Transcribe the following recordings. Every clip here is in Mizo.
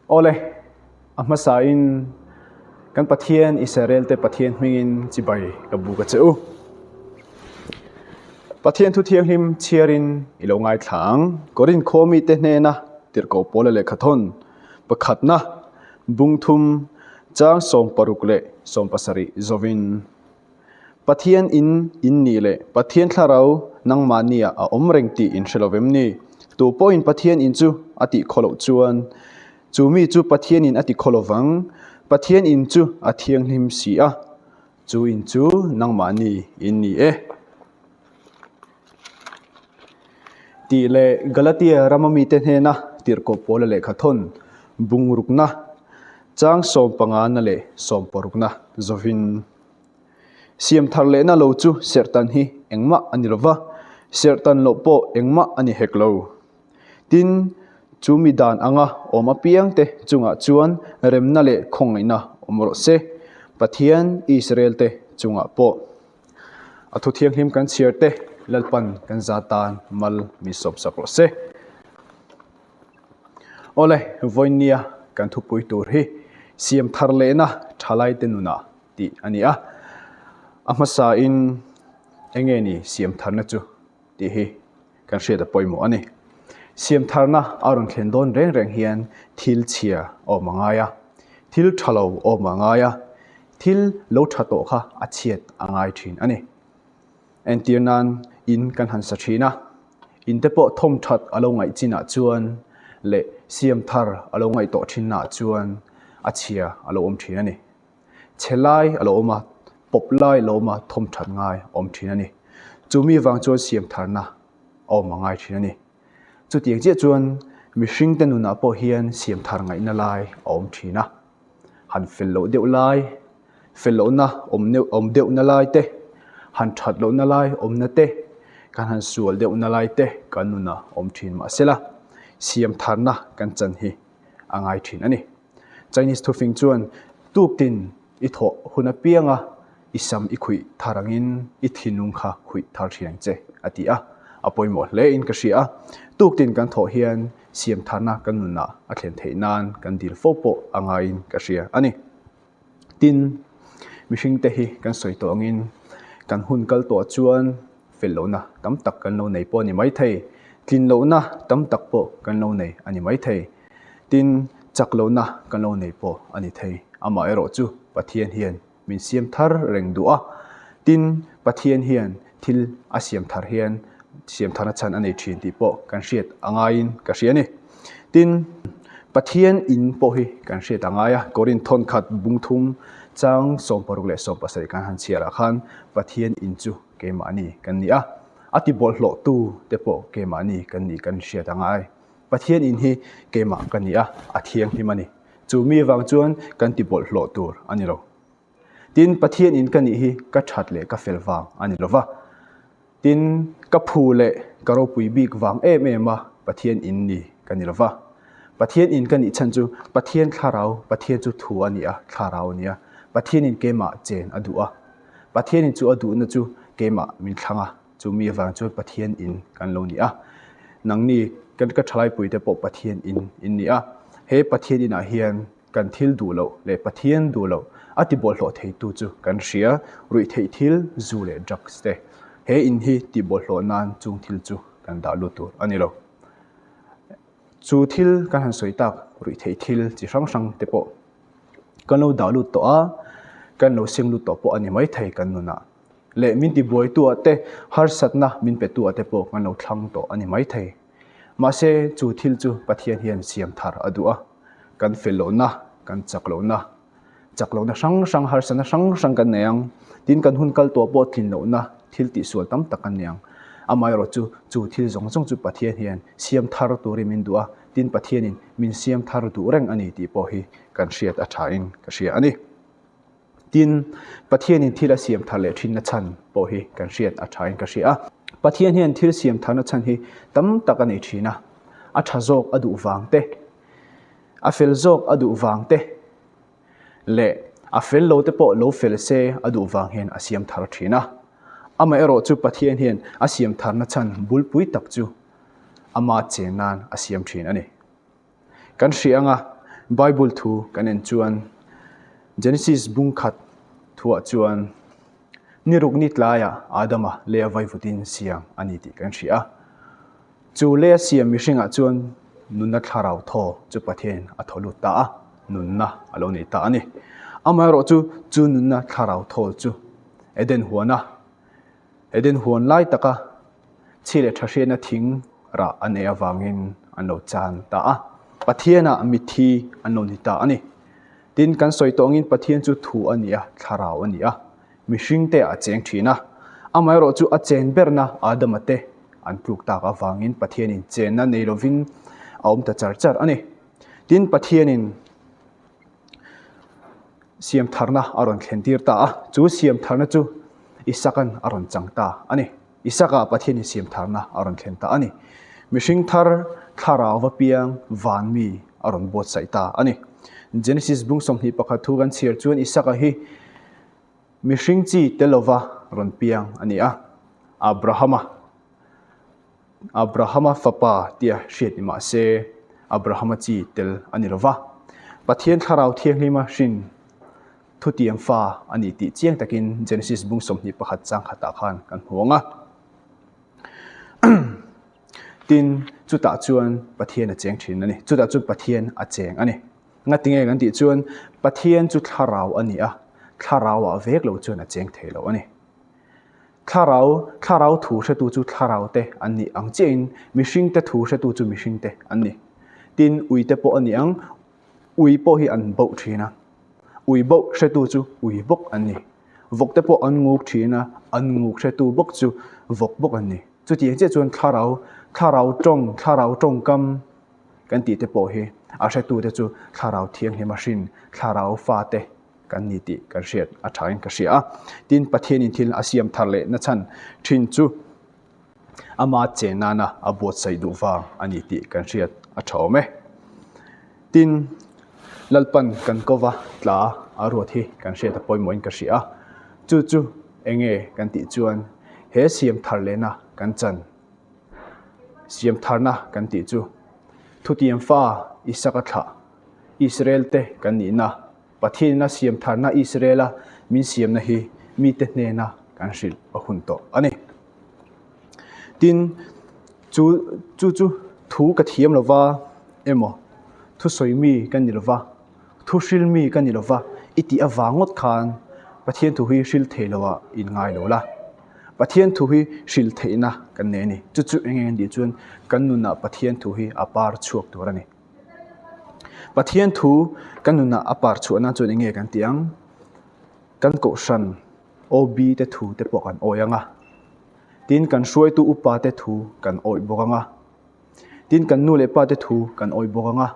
Awle, a hmasain kan Pathian Israel te Pathian hmingin chibai ka buk a che u. Pathian thu thianghlim chhiarin i lo ngaithla ang. Korinth khaw mite hnena tirhkoh pawla lehkhathawn pakhatna bungthum chang 16 leh 17 zawin Pathian in in nih leh Pathian thlarau nangmahniah a awm reng tih in hre lo vem ni? Tu pawhin Pathian in chu a tih khaw loh chuan chu mi chu Pathian in a ti khaw lo vang. Pathian in chu a thianghlim si a, chu in chu nangmahni in ni e. Tih leh Galatia rama mite hnena tirhkoh pawla lehkha thawn bungrukna chang sawmpangana leh sawmparukna zawhin siam thar lehna lo chu serhtan hi engmah a ni lova, serhtan loh pawh engmah a ni hek lo. Tin, chu mi dan anga awm apiangte chungah chuan remna leh khawngaihna awm rawh se, Pathian Israel te chungah pawh. A thu thianghlim kan chhiar te Lalpan kan za tan mal min sawp sak rawh se. Awle, vawinia kan thupui tur hi siam thar lehna thalaite nunah tih a ni a. A hmasain enge ni siam tharna chu tih hi kan hriat a pawimawh a ni. Siam tharna a rawn thlen dawn reng reng hian thil chhia a awm a ngai a, thil tha lo a awm a ngai a, thil lo tha tawh kha a chhiat a ngai thin a ni. Entir nan in kan han sa thin a, in te pawh thawm that a lo ngaih chinah chuan leh siam thar a lo ngaih tawh thinnaah chuan a chhia a lo awm thin a ni. Chhe lai a lo awm a, pawp lai a lo awm a, thawm that ngai a awm thin a ni. Chumi vang chuan siam tharna a awm a ngai thin a ni. Chutiang chiah chuan mihringte nunah pawh hian siam thar ngaihna lai a awm thin a. Han fel loh deuh lai, fel lohna awm neuh awm deuhna lai te, han that lohna lai awmna te, kan han sual deuhna lai te kan nunah awm thin mahsela siam tharna kan chan hi a ngai thin a ni. Chinese thufing chuan tuktin i thawh hun apianga i sam i khuih thar angin i thinlung kha khuih thar thin ang che a ti a, a pawimawh hle in ka hria a. Tuktin kan thawh hian siam tharna kan nunah a thlen theih nan kan dil fo pawh a ngaiin ka hria a ni. Tin, mihringte hi kan sawi tawh angin kan hun kal tawh chuan fel lohna tam tak kan lo nei pawh a ni maithei, tlin lohna tam tak pawh kan lo nei a ni maithei, tin, chak lohna kan lo nei pawh a ni thei. Amaherawh chu Pathian hian min siam thar reng duh a, tin, Pathian hian thil a siam thar hian siam tharna chhan a nei thin tih pawh kan hriat a ngaiin ka hria a ni. Tin, Pathian in pawh hi kan hriat a ngai a, Korinth thawnkhat bungthum chang 16 leh 17 kan han chhiarah khan Pathian in chu keimahni kan ni a, a ti bawlhhlawhtu te pawh keimahni kan nih kan hriat a ngai. Pathian in hi keimah ka ni a, a thianghlim a ni. Chu mi vang chuan kan ti bawlhhlawh tur a ni lo. Tin, Pathian in ka nih hi ka that leh ka fel vang a ni lo va. Tin, ka phu leh ka ropui bik vang em em a Pathian in ni ka ni lo va. Pathian in ka nih chhan chu Pathian thlarau, Pathian chu thu a ni a, thlarau a ni a. Pathian in keimah chen a duh a. Pathian in chu a duhna chu keimah min thlang a, chu mi avang chuan Pathian in kan lo ni a. Nangni kan ka thalai te pawh Pathian in in ni a. He Pathian inah hian kan thil duh loh leh Pathian duh loh a ti bawlhhlawh theitu chu kan hria, ruih theih thil, zu leh drugs te. He in hi ti bawlhhlawh nan chung thil chu kan dah lut tur a ni lo. Chu thil kan han sawi tak ruih theih thil chi hrang hrang te pawh kan lo dah lut tawh a, kan lo seng lut tawh pawh a ni maithei kan nunah. Leh min tibuaituah te, harsatna min petuah te pawh kan lo thlang tawh a ni maithei. Mahse, chu thil chu Pathian hian siam thar a duh a, kan fel lohna, kan chak lohna, chak lohna hrang hrang, harsatna hrang hrang kan nei ang. Tin, kan hun kal tawh pawh tlin lohna thil tihsual tam tak kan nei ang. Amaherawh chu, chu thil zawng zawng chu Pathian hian siam thar turin min duh a, tin Pathianin min siam thar duh reng a ni tih pawh hi kan hriat a thain ka hria a ni. Tin, Pathianin thil a siam thar leh thinna chhan pawh hi kan hriat a thain ka hria a. Pathian hian thil siam tharna chhan hi tam tak a nei thin a, a tha zawk a duh vang te, a fel zawk a duh vang te leh a fel lo te pawh lo fel se a duh vang hian a siam thar thin a. Amaherawh chu Pathian hian a siam tharna chhan bulpui tak chu ama chen nan a siam thin a ni. Kan hria anga. Bible thu kan en chuan Genesis bung khat thuah chuan ni ruk ni tlaiah Adama leia vaivutin siam a ni tih kan hria a. Chu leia siam mihringah chuan nunna thlarau thaw chu Pathianin a thaw lut ta a, nunna a lo nei ta a ni. Amaherawhchu chu nunna thlarau thaw chu Eden huana Eden huan lai taka chhi leh tha hriatna thing rah a neih avangin an lo chan ta a. Pathianah mitthi an lo ni ta a ni. Tin, kan sawi tawh angin Pathian chu thu a ni a, thlarau a ni a, mihringte a cheng thin a. Amaherawhchu a chen berna Adama te an tluk tak avangin Pathianin chenna nei lovin a awm ta char char a ni. Tin, Pathianin. Siamtharna a rawn thlentir ta a, chu siamtharna chu Isaka'n a rawn chang ta a ni. Isaka Pathianin siamtharna a rawn thlen ta a ni. Mihring thar thlarau va piang van mi a rawn buatsaih ta a ni. Genesis bung 21 thu kan chhiar chuan Isaka hi mihring chi tel lova rawn piang a ni a, Abrahama Abrahama fapa tia hriat ni mah se, Abrahama chi tel a ni lo va. Pathian Thlarau Thianghlima hrin thutiang fa a ni tih chiang takin Genesis bung 21 chang khatah khan kan hmu ang a. Tin, chutah chuan Pathian a cheng thin a ni. Chutah chuan Pathian a cheng a ni. Ngatinge kan tih chuan Pathian chu Thlarau a ni a, Thlarauah vek lo chuan a cheng thei lo a ni. Thlarau, thlarau thu hretu chu thlarau te an nih ang chiahin mihring te thu hretu chu mihring te an ni. Tin, ui te pawh a ni ang, ui pawh hi an boh thin a, ui boh hretu chu ui bawk an ni. Vawk te pawh an nguk thin a, an nguk hretu bawk chu vawk bawk an ni. Chutiang chiah chuan thlarau, thlarau tawng, thlarau tawngkam kan tih te pawh hi a hretu te chu thlarau thianghlim a hrin, thlarau fate kan ni tih kan hriat a thain ka hria a. Tin, Pathianin thil a siam thar leh na chhan thin chu ama chen nana a buatsaih duh vang a ni tih kan hriat a tha awm e. Tin, Lalpan kan kova tla a ruat hi kan hriat a pawimawhin ka hria a. Chu chu enge kan tih chuan he siam thar lehna kan chan siam tharna kan tih chu thutiam fa Isaka thlah Israel te kan nihna Pathianina siam tharna Israela min siamna hi mite hnena kan hrilh a hun tawh a ni. Tin, chu chu chu thu ka thiam lova emaw, thusawi mi ka ni lova, thu hril mi ka ni lova i tih avang ngawt khan Pathian thu hi hril thei loah in ngai lo la. Pathian thu hi hril theihna kan nei a ni. Chu chu eng eng tih chuan kan nunah Pathian thu hi a par chhuak tur a ni. Pathian thu kan nunah a par chhuah nan chuan enge kan tih ang? Kan kohhran OB te thu te pawh kan awi ang a, tin kan hruaitu upa te thu kan awih bawk ang a, tin kan nu leh pa te thu kan awih bawk ang a,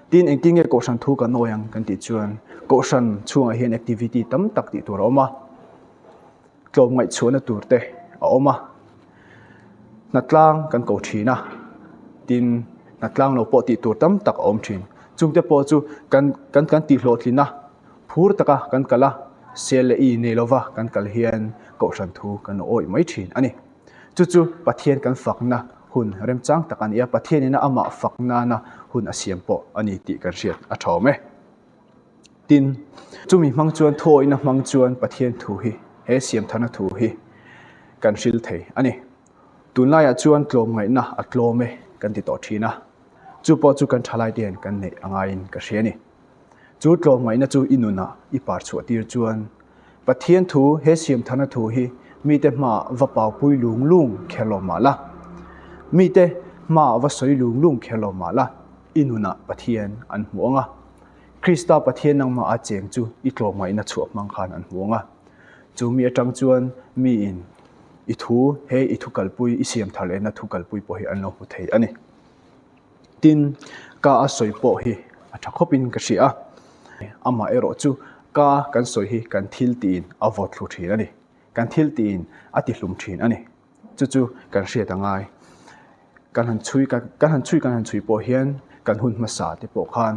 tin engtin nge kohhran thu kan awi ang kan tih chuan kohhran chhungah hian activity tam tak tih tur a awm a. Tlawmngaih chhuahna tur te a awm a, hnatlang kan ko thin a, tin hnatlang lo pawh tih tur tam tak a awm thin. Chungte pawh chu kan kan kan tih hlawhtlin a, phur taka kan kal a, sel leh i nei lova kan kal hian kohhran thu kan awih mai thin a ni. Chu chu Pathian kan fakna hun remchang tak a ni a, Pathianina amah fak nana hun a siam pawh a ni tih kan hriat a tha awm e. Tin, chumi hmang chuan thuawihna hmang chuan Pathian thu hi, he siamtharna thu hi kan hril thei a ni. Tunlaiah chuan tlawmngaihna a tlawm e kan ti tawh thin a, chu pawh chu kan thalaite hian kan neih a ngaiin ka hria a ni. Chu tlawmngaihna chu i nunah i par chhuah tir chuan Pathian thu, he siamtharna thu hi mite hmaah va paupui lung lung kher lo mah la, mite hmaah va sawi lung lung kher lo mah la, i nunah Pathian an hmu ang a. Krista Pathian nangmah a cheng chu i tlawmngaihna chhuah hmang khan an hmu ang a. Chu mi atang chuan miin i thu, he i thu kalpui, i siam thar lehna thu kalpui pawh hi an lo hmu thei a ni. Tin, ka a sawi pawh hi a tha khawpin ka hria a. Amah erawh chu ka kan sawi hi kan thil tiin a vawt thlu thin a ni. Kan thil tiin a ti hlum thin a ni. Chu chu kan hriat a ngai. Kan han chhui kan han chhui kan han chhui pawh hian kan hun hmasa te pawh khan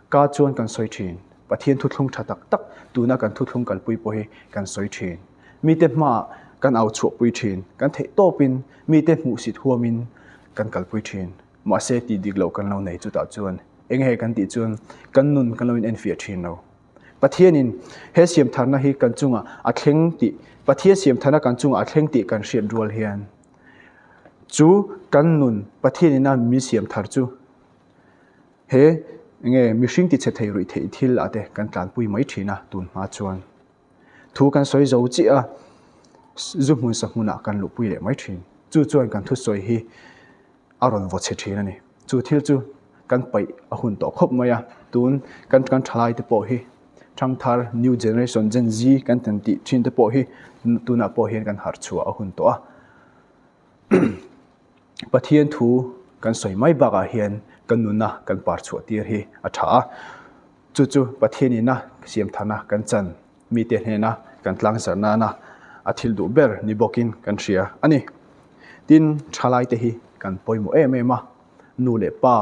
ka chuan kan sawi thin. Pathian thuthlung tha tak tak tuna kan thuthlung kalpui pawh hi kan sawi thin. Mite hmaah kan au chhuahpui thin. Kan theih tawpin mite hmuhsit huamin kan kalpui thin. Mahse tih dik loh kan lo nei chutah chuan. Enge kan tih chuan kan nun kan lo in enfiah thin lo. Pathianin he siamtharna hi kan chungah a thleng tih, Pathian siamtharna kan chungah a thleng tih kan hriat rual hian chu kan nun Pathianina min siamthar chu he enge mihring tichhe thei ruih theih thil ah te kan tlanpui mai thin a tun hma chuan. Thu kan sawi zo chiah a, zu hmun sa hmunah kan luhpui leh mai thin. Chu chuan kan thusawi hi a rawn vaw chhe thin a ni. Chu thil chu kan paih a hun tawh khawp mai a, tun kan kan thalai te pawh hi thangthar new generation Gen Z kan tan tih thin te pawh hi tunah pawh hian kan harh chhuah a hun tawh a. Pathian thu kan sawi mai bakah hian kan nunna kan par chhuah tir hi a tha a. Chu chu Pathian ina siam thana kan chan mite hnena kan tlangzarh nana a thil duh ber ni bawkin kan hria a ni. Tin, thalaite hi kan pawimawh em em a, nu leh pa,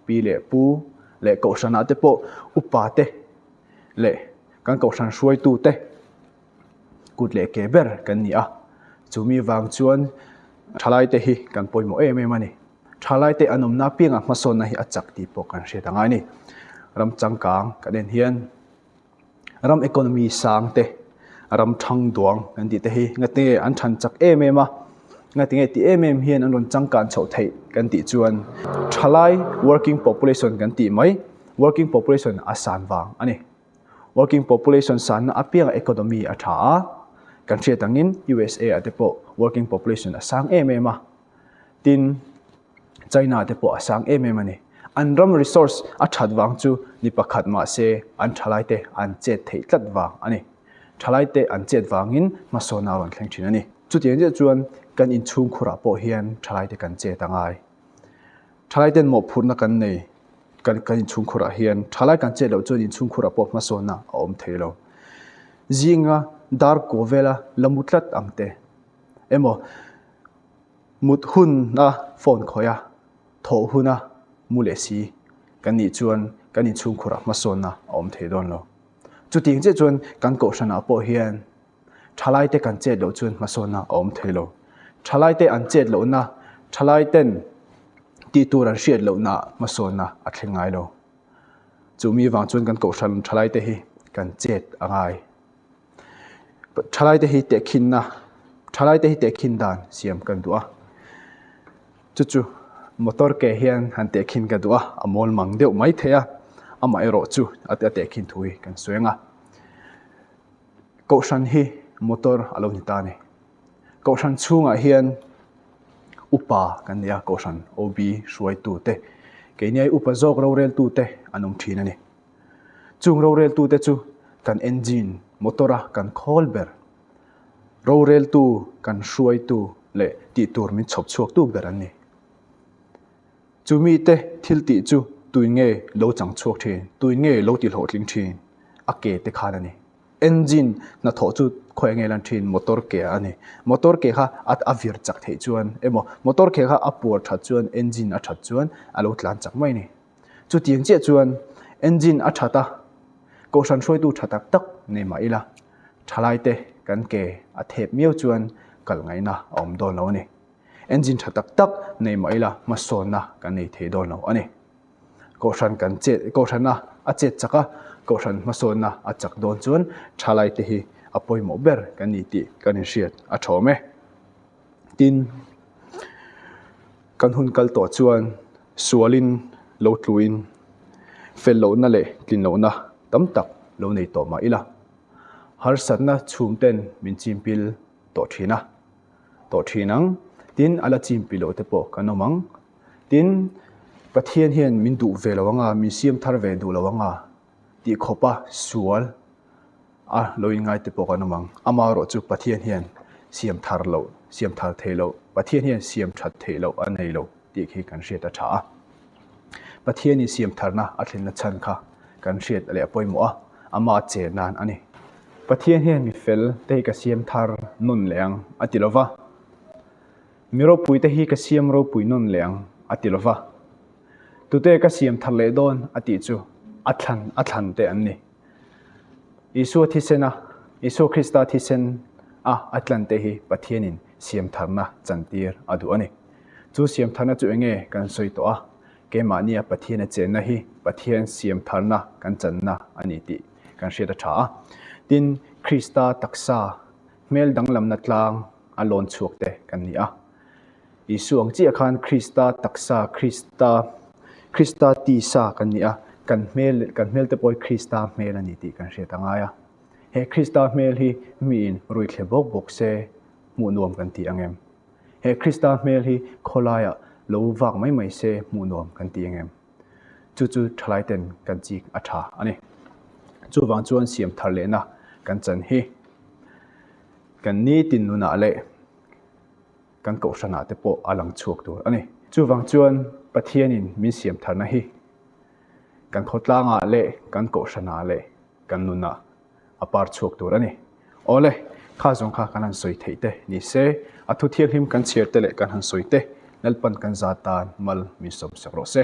pi leh pu leh kohhranah te pawh upa te leh kan kohhran hruaitu te kut leh ke ber kan ni a. Chumi vang chuan thalaite hi kan pawimawh em em a ni. Thalaite an awmna apiangah hmasawnna hi a chak tih pawh kan hriat a ngai a ni. Ram changkang kan en hian ram economy sang te, ram thang duang kan tih te hi ngatinge an than chak em em a, ngatinge ti em em hian an rawn changkan chhoh theih kan tih chuan thalai working population kan tih mai, working population a san vang a ni. Working population sanna apiangah economy a tha a, kan hriat angin USA ah te pawh working population a sang em em a. Tin, China te pawh a sang em em a ni. An ram resource a that vang chu ni pakhat mahse an thalai te an chet theih tlat vang a ni. Thalai te an chet vangin hmasawnna a rawn thleng thin a ni. Chutiang chiah chuan kan inchhungkhurah pawh hian thalai te kan chet a ngai. Thalai ten mawhphurhna kan nei kan kan inchhungkhurah hian thalai kan chet loh chuan inchhungkhurah pawh hmasawnna a awm thei lo. Zinga dar kaw vela la mu tlat ang te emaw Mut huna phone khawih a, thawh huna mu leh si kan nih chuan kan inchhungkhurah hmasawnna a awm thei dawn lo. Chutiang chiah chuan kan kohhranah pawh hian thalaite kan chet loh chuan hmasawnna a awm thei lo. Thalaite an chet lohna, thalaiten tih tur an hriat lohna hmasawnna a thleng ngai lo. Chumi vang chuan kan kohhran thalaite hi kan chet a ngai. Thalaite hi tehkhinna, thalaite hi tehkhin dan siam kan duh a, chu chu motor ke hian han tehkhin ka duh a, a mawl mang deuh mai thei a, amaherawh chu a tehkhin thu hi kan sawi ang a. Kohhran hi motor a lo ni ta a ni. Kohhran chhungah hian upa kan nei a, Kohhran OB hruaitute, keini ai upa zawk roreltute an awm thin a ni. Chung roreltute chu kan engine, motor a kan khawl ber, roreltu, kan hruaitu leh tih tur min chhawp chhuaktu ber an ni. Chu mite thil tih chu tuin nge lo chang chhuak thin, tuin nge lo ti hlawhtling thin? A ke te khan a ni. Engine hnathawh chu khawi nge lan thin? Motor ke a ni. Motor ke kha a vir chak theih chuan emaw motor ke kha a puar that chuan engine a that chuan a lo tlan chak mai a ni. Chutiang chiah chuan engine a that a, kohhran hruaitu tha tak tak nei mah ila, thalaite kan ke a thep miau chuan kal ngaihna a awm dawn lo a ni. Engine tha tak tak nei mah ila hmasawnna kan nei thei dawn lo a ni. Kohhran kan chet, kohhrana a chet chak a, kohhran hmasawnna a chak dawn chuan thalaite hi a pawimawh ber kan ni tih kan inhriat a tha awm e. Tin, kan hun kal tawh chuan sualin lo tluin fel lohna leh tlin lohna tam tak lo nei tawh mah ila, harsatna chhum ten min chimpil tawh thin a, tawh thin ang. Tin, a la chimpi loh te pawh kan awm ang. Tin, Pathian hian min duh ve lo ang a, min siam thar ve duh lo ang a tih khawpa sual A lo inngai te pawh kan awm ang. Amaherawh chu Pathian hian siam thar loh, siam thar theih loh, Pathian hian siam that theih loh a nei lo tih khi kan hriat a tha a. Pathianin siam tharna a thlenna chhan kha kan hriat leh a pawimawh a, ama che nan a ni. Pathian hian mi fel te hi ka siam thar nawn leh ang a ti lo va, mi ropui te hi ka siam ropui nawn leh ang a ti lo va, tute ka siam thar leh dawn a tih chu a thlan a thlan te an ni. Isua thisen a, Isua Krista thisen a a tlan te hi Pathianin siamtharna chantir a duh a ni. Chu siamtharna chu enge kan sawi tawh a? Keimahnia Pathian a chenna hi Pathian siam tharna kan channa a ni tih kan hriat a tha a. Tin, Krista taksa hmel danglamna tlang a lawn chhuak te kan ni a. Isua ang chiah khan Krista taksa, Krista, Krista tisa kan ni a, kan hmel, kan hmel te pawh hi Krista hmel a ni tih kan hriat a ngai a. He Krista hmel hi miin ruithle bawk bawk se hmuh nuam kan ti ang em? He Krista hmel hi khawlaiah lo vak mai mai se hmuh nuam kan ti ang em? Chu chu thalaiten kan chik a tha a ni. Chuvang chuan siam thar lehna kan chan hi kan nitin nunah leh kan kohhranah te pawh a lang chhuak tur a ni. Chuvang chuan Pathianin min siam tharna hi kan khawtlangah leh kan kohhranah leh kan nunah a par chhuak tur a ni. Awle, kha zawng kha kan han sawi theih te ni se, a thu thianghlim kan chhiar te leh kan han sawi te Lalpan kan za tan mal min sawm sak rawh se.